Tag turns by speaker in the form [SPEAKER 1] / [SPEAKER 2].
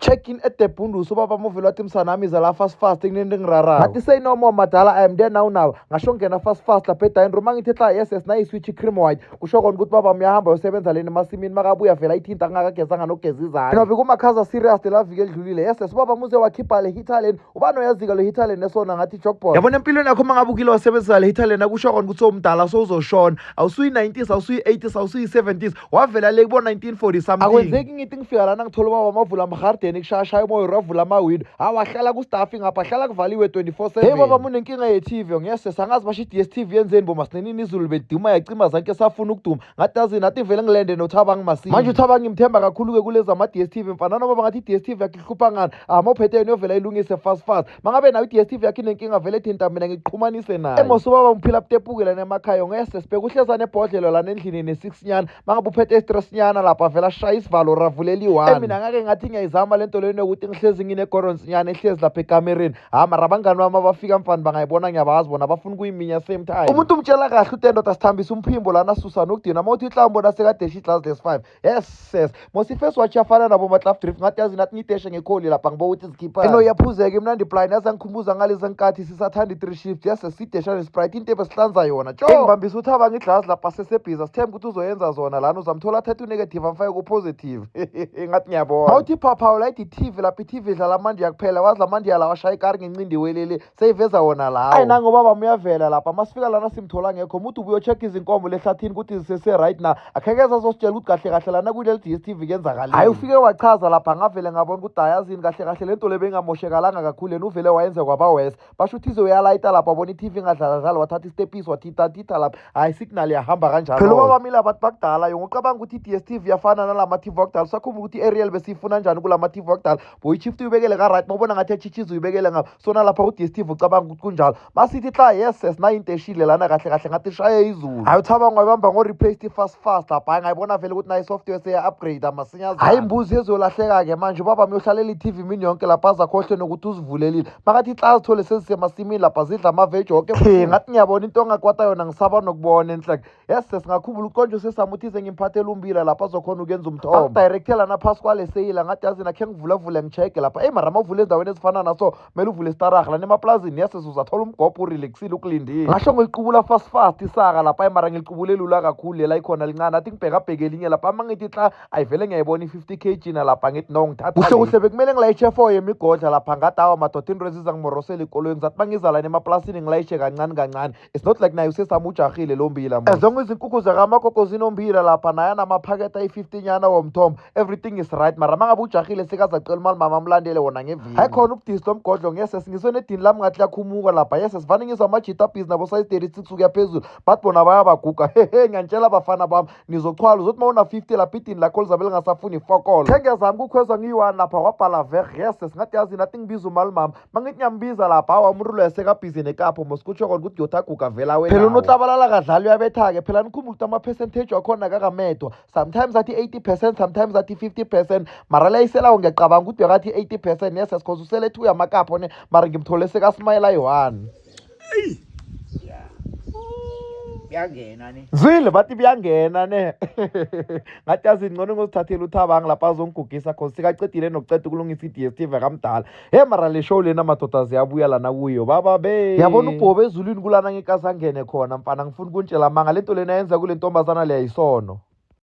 [SPEAKER 1] Check in at the Bundus, ubaba muvela wathi, "Msanami, iza la fast fast, kunento engirarayo." Ngathi, "Say no more, madala, I am there now now." Ngasho ngena fast fast lapha e-dining room, mangithi hla, yes, nayi switch, cream white. Kusho kona ukuthi baba uyahamba uyosebenza leni emasimini, makabuya vela ayithinta kungakagezanga nokugeza izandla. Nobe kumakhaza serious la viki elidlulile. Yes, ubaba muze wakhipha le heater leni. Ubani oyazika le heater leni esona ngathi chalkboard? Yabona empilweni yakho, mangabe ukile wasebenzisa le heater lena, kusho kona ukuthi sowumdala, sowuzoshona. Awusuyi-90s, awusuyi-80s, awusuyi-70s, wavela le kubo 1940 something. Akwenzeki ngithi ngifika lana ngithola ubaba amavula amahardeni, kushayashaya umoya, ravula amawindo, awahlala kustafi ngapha, hlala kuvaliwe 24/7. Hey baba, munenkinga ye-TV. Ngiyesesa, angazi basho i-DStv yenzeni boma sinenini izulu beduma yacima zanke safuna ukuduma. Ngathi yazi nathi vele ngilende noThabang Masini. Manje uThabang ngimthemba kakhulu-ke kulezi ama-DStv, mfana, noma bangathi i-DStv yakhe ihlupha ngani, ama uphethe yena uyovela ilungise fast fast. Mangabe nayo i-DStv yakhe inenkinga, vele thinta mina ngikuxhumanise nayo. Emosi ubaba ngiphila butepuke lana emakhaya. Ngese sibheka uhleza nebhodlelo lana endlini ne-six nyana, mangabe uphethe i-stress nyana lapha, vele ashaya isivalo, ravulela i-one. Mina ngake ngathi ngiyayizama le nto lena yokuthi ngihlezi ngine-gorons nyana ehlezi lapha ekamereni. Ha, mara abangani bami abafika, mfana, bangayibona, ngiyabazi bona bafuna ukuyiminya same time. Umuntu umtshela kahle utendoda sithambisa umphimbo lana, susa nokudina uma uthi inhlambo nasekadesha iglasi lesi-five. Yes, mos i-first watch yafana nabo matlaf drift. Ngathi yazi nathi ngideshe ngekholi lapha, ngibo ukuthi zikhipha eno iyaphuzeka, imnandi blind. Yaze ngikhumbuza ngalezi nkathi sisathanda i-three shift. Yes, sidesha ne-Sprite, into ebesihlanza yona. Tjo, ngibambisa uthaba ngeglasi lapha, sesebhiza sithemba ukuthi uzoyenza zona lana, uzamthola athathe u-negative amfake ku-positive. Ngathi ngiyabona mawuthi phaphawu layidi i-TV lapha, i-TV idlala amandiya kuphela. Wazi la mandiya lawa ashaya ikari ngencindi welele seyiveza wona lawo. Ayi, nangobaba uyavela lapha, masifika lana simthola ngekho. Muthi ubuyo-check izinkomo lehlathini ukuthi zisese-right na, akhekeza azositshela ukuthi kahle kahle lana kuleli DStv kwenzakaleni. Hayi, ufike wachaza lapha, ngavele ngabona ukuthi ayazini kahle kahle le nto le bengamoshekalanga kakhulu. Yena uvele wayenze kwaba worse, basho ukuthi izoyalayita lapha, wabona i-TV ingadlaladlala, wathatha istepisi wathintatitha lapha, hhayi, signal yahamba kanjalo. Phela ubaba mila abantu bakudala yo, ngicabanga ukuthi i-DStv yafana nalama TV wakudala. Usakhumbula ukuthi i-aerial besiyifuna njani kulama TV wakudala? Boyi-shift uyibekele ka-right, mawubona ngathi yachitshiza uyibekele ngapha. Sona lapha ku-DStv ucabanga ukuthi kunjalo? Masithi hla, yes, nayo into eshile lana kahle kahle ngathi ishaye izulu. Hayi, uthaba ngwayibamba ngo-replaced fast fast lapha. Hayi, ngayibona vele ukuthi nayo i-software seya-upgrade masinyazana. Hayi, imbuzi ezolahleka-ke manje. Ubaba myohlalela i-TV mini yonke lapha, azakhohlwe nokuthi uzivulelile. Makathi hla, azithole sezisemasimini lapha, zidla amaveji woke. Ngathi ngiyabona into ongakwata yona, ngisaba nokubona enhleke. Yes, singakhumbula ukonje sesami uthi ize ngimphathele umbila lapha, azokhona ukuyenza umthombo. Angidirectela naphasi kwale seyila. Ngathi yazi nakhe ngivulavule ngi-check-e lapha. Eyi, mara mawuvula endaweni ezifana naso, kumele uvule istararha lana emaplazini. Yes, uzathola umgobho urelaxile ukulindile. Ngasho ngiliqubula fast fast isaka lapha. Ayi, mara ngiliqubule lula kakhulu lela ikhona lincane. Athi ngibhekabheke elinye lapha, ama ngithi hla, ayivele ngiyayibona i-50 kg nalapha. Ngithi no, ngithatha kuhle kuhle. Bekumele ngilayitshe four yemigodla lapha. Ngathi awa madoda, into ezizangimorosela ikoloyi, ngizathi bangizalana emaplasini ngilayitshe kancane kancane. It's not like naye usesami ujahile lo mbila. As long izinkukhu zakamagogo zinombila lapha, naye anamaphakethe ayi-50 nyana womthombo, everything is right. Mara mangabe ujahile, sekazacela imali mama amlandele wona ngevini. Hayi, khona ubudisi lomgodlo. Ngese ngizwe nedini lami ngathi liyakhumuka lapha. Yese sivane ngizwe amajita abhizi nabo size 36 ukuya phezulu, bathi bona bayabaguga. Hehe, ngiyantshela bafana bami, nizochwala. Uzothi uma una-50 lapha, idini lakho lizabe lingasafuni ifokolo. Khe ngiyazama ukukhwezwa ngiyi-one lapha, kwabhala ver. Yes, singathi yazi nathi ngibiza umalimama, mangithi ngiyambiza lapha, awa, umuntu loyo sekabhizi nekapho mos. Kutsho kona ukuthi uyothi vela wena. Phela unotabalala kadlali, uyabetha-ke. Phela nikhumbule ukuthi ama-percentage wakhona kakamedwa, sometimes athi 80%, sometimes athi 50%, mara layiselawo ngiyacabanga ukuthi bekathi 80%. Yes, cause usele two yamakapho ne, mara ngimthole sekasimayela yi-one.
[SPEAKER 2] Kuyangena ne.
[SPEAKER 1] Zwile bathi buyangena ne. Ngathi yazi ngcono ngozithathela uthabang lapha azongigugisa, cause sikacedile nokuceda ukulungisa i-DStv kamdala. He, mara le show lena madoda ziyabuya lana kuyo baba be. Yabona ubhobe ezulwini kulana ngekase angene khona, mfana, ngifuna ukuntshela manga lento lena yenza kule ntombazana leya isono.